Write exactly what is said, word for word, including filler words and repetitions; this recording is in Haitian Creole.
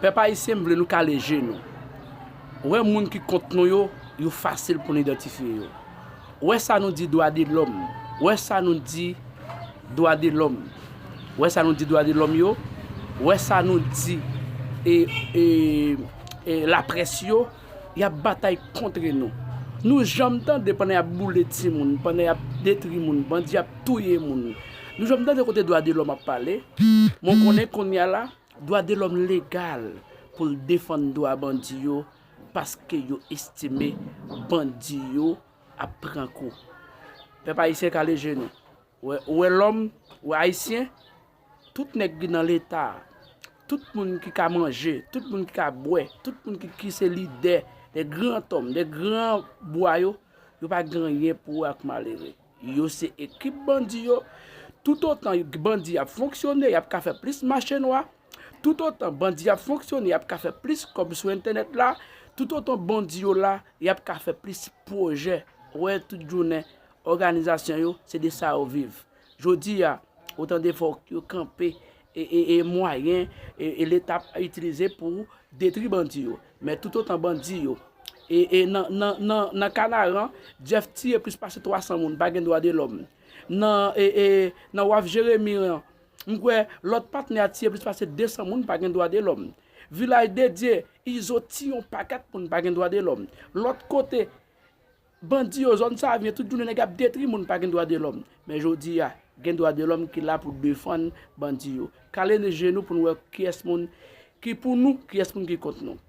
Pèp ayisyen, m vle nou kale je nou. Ou wè moun ki kont nou yo, yo fasil pou n idantifye yo. Ou wè sa nou di dwa de lòm. Ou wè sa nou di dwa de lòm. Ou wè sa nou di dwa de lòm yo. Ou wè sa nou di e, e, e laprès yo. Y ap batay kont nou. Nou janm tande pandan y ap boule timoun, pandan y ap detri moun, bandi ap touye moun. Nou janm tande kote dwa de lòm ap pale. Mwen konnen kounye a la, dwa de lòm legal pou l defann dwa bandi yo, paske yo estime bandi yo ap pran kou. Pèp ayisyen, kale je nou. Ou wè, ou wè lòm, ou wè ayisyen, tout nèg ki nan leta, tout moun ki ka manje, tout moun ki ka bwè, tout moun ki, ki se lidè, de gran tòm, de gran bwa yo, yo pa gen anyen pou wè ak malere. Yo se ekip bandi yo. Toutotan bandi ap fonksyone, y ap ka fè plis mache nwa. Toutotan bandi ap fonksyone, y ap ka fè plis kòb sou entènèt la. Toutotan bandi yo la, y ap ka fè plis pwojè. Ou wè, tout jounen, òganizasyon yo, se de sa yo viv. Jodi a, otan de fwa yo kanpe e, e, e mwayen e, e Leta ap itilize pou detri bandi yo. Men toutotan bandi yo e, e nan, nan, nan, nan Kanaran, Jeff tiye plis pase twa san moun, pa gen dwa de lòm. Nan, e, e, nan Waf Jeremi an, m kwè lòt patnè a tiye plis pase de san moun, pa gen dwa de lòm. Vilaj de Dye, Izo tiye yon pakèt moun, pa gen dwa de lòm. Lòt kote, bandi yo, zòn Savyen, tout jounen nèg ap detri moun, pa gen dwa de lòm. Men jodi a, gen dwa de lòm ki la pou defann bandi yo. Kale je nou pou n wè kiyès moun ki pou nou, kiyès moun ki kont nou.